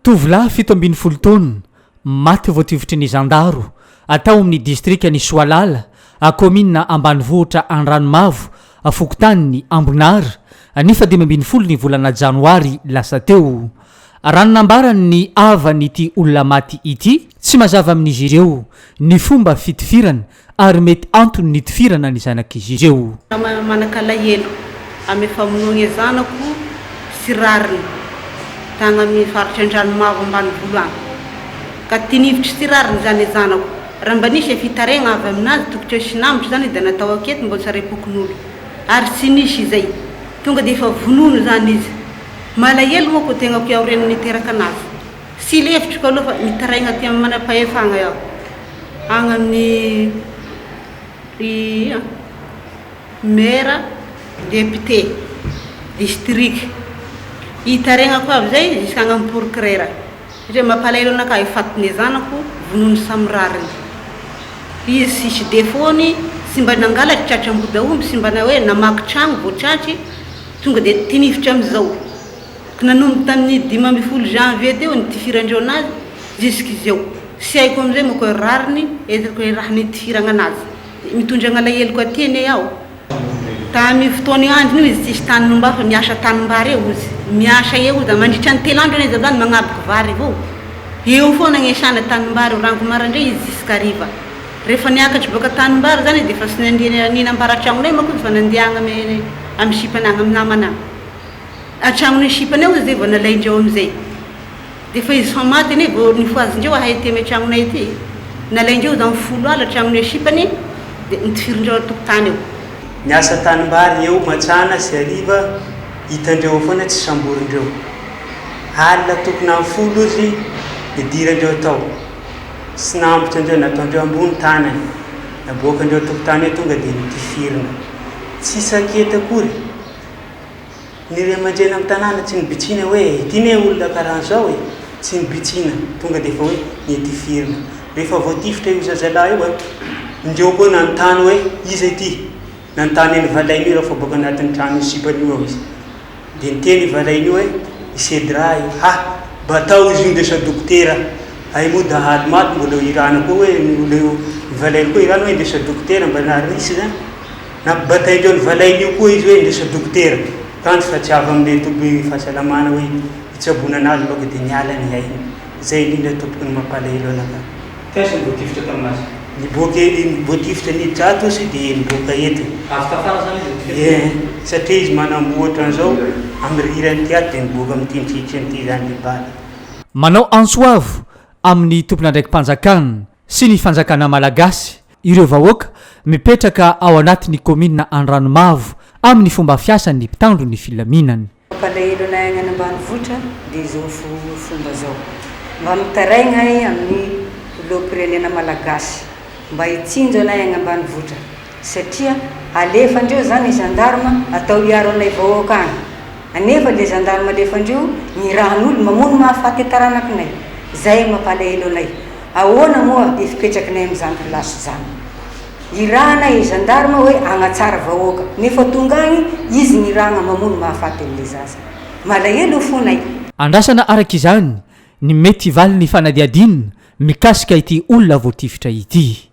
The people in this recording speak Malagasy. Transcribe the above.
Tovolahy 17 taona, maty voatifitry ny zandaro tao amin'ny distrikan'i Soalala, kaominina ambanivohitra Andranomavo, fokontanin'i Ambonara, ny faha-15 ny volana janoary lasa teo. Raha ny nambaran'ny havan'ity olona maty ity, tsy mazava amin'izy ireo ny fomba fitifirana ary mety antony nitifirana ny zanak'izy ireo. Manak'alahelo amy famonoagne zanako sy rariny tagny amy faritry Andranomavo ambanivolo agny ka tinivitry sy rariny zany zanako. Raha mba nisy fitaregna avy aminazy tokotry sinamotry zany da natao aketo mba ho sarepokon'olo ary tsy nisy izay, tonga de efa vonono zany izy. Malahelo moa ko tegnako iaho reny niteraka anazy. Tsy levitriko aloha fa mitaraigna aty amin'ny manam-pahefagna iaho, agny amin'ny maire, député, district, itaregnako aby zay jusqu'agny amin'ny procureur satria mampalahelo anakahy fatiny zanako vonoiny samy rariny. Izy tsisy défaut-ny, tsy mba nangalatry tratra ambodahomby, tsy mba na hoe namaky tragno vao tratry, tonga dia tinifitra amin'izao. Nanomboka tamin'ny 15 janvier teo nitifirandreo anazy jusqu'izao. Tsy haiko amin'izay manko hoe rariny ezaka hoe raha nitifiragna anazy. Mitondra an'alaheloko aty anie aho. Tamin'io fotoana io andro io izy tsisy tany nomba fa miasa tanimbary eo izy. Miasa eo izy mandritra ny 3 andro anie izy avy magnaboky vary avao. Eo foana agnesana tanimbary eo rango maraindray izy jusqu'hariva. Rehefa niakatry baka tanimbary zany izy dia efa tsy nandeha ninambara tragnonay manko izy fa nandeha agny amin'ny sipany agny amin'ny namana agny. An-tragnon'ny sipany ao izy zay vao nalain-dreo amizay. Dia efa izy fa maty anie vao nifohazin-dreo ahay aty amin'ny tragnonay aty. Nalain-dreo zany 10 ala tragnon'ny sipany dia nitifirin-dreo an-tokotany eo. Miasa tanimbary eo matsana sy hariva, hitandreo foana tsy samborindreo. Alina tokony amin'ny 10 izy nidirandreo tao. Tsy nambotra andreo, nataondreo ambony tanany. Naboakandreo an-tokotany eo tonga dia nitifirina. Tsy saketa akory. Ny ray aman-dreny amin'ny tanàna tsy nibitsina hoe ity ne olona karahan'izao e, tsy nibitsina, tonga dia efa hoe nitifirina. Rehefa voatifitra io zazalahy io, indreo koa nanontany hoe iza ity? Nanontany an'i Valainy io raha fa boaka anatin'ny tranon'io sipany io ao izy. Dia niteny i Valainy io hoe i Cedra io. Ha! Batao izy io ndesa dokotera. Hay moa dahalo maty mbola eo Irana koa hoe mbola eo i Valainy koa Irana hoe ndesa dokotera mba naharisy zany. Nampibataindreo ny valainy io koa izy hoe ndesa dokotera, kanjo fa tsy avy amin'ilay toby fahasalamana hoe hitsaboana anazy manko dia niala ny ainy. Izay indrindra tompoko no mampalahelo anakahy. Taiza no voatifitra taminazy? Niboaka voatifitra niditra ato izy dia niboaka eto. Avy tafara zany izy nitifitra? Ie, satria izy manamboatra an'izao amin'ny rirany ity ato dia niboaka amin'ity nitritriny ity izany ilay bala. Manao antso avo amin'ny tompon'andraiki-panjakana sy ny fanjakana malagasy ireo vahoaka mipetraka ao anatin'ny kaominina Andranomavo amin'ny fomba fiasan'ny mpitandro ny filaminana. Mampalahelo anay agny an'ambanivohitra dia izao fomba zao. Mba mitaraigna ay amin'ny filoham-pirenena malagasy mba hitsinjo anay agny ambanivohitra satria alefandreo zany gendarme atao hiaro anay vahoaka agny anefa le gendarme alefandreo nirahan'olo mamono mahafaty taranakinay. Zay mampalahelo anay. Ahoana moa ny fipetrakinay amin'izany place izany? Irahana i gendarme hoe hagnatsara vahoaka, nefa tonga agny izy nirahagna mamono mahafaty an'le zaza. Malahelo fonay. Andrasana araka izany ny mety valin'ny fanadihadiana mikasika ity olona voatifitra ity.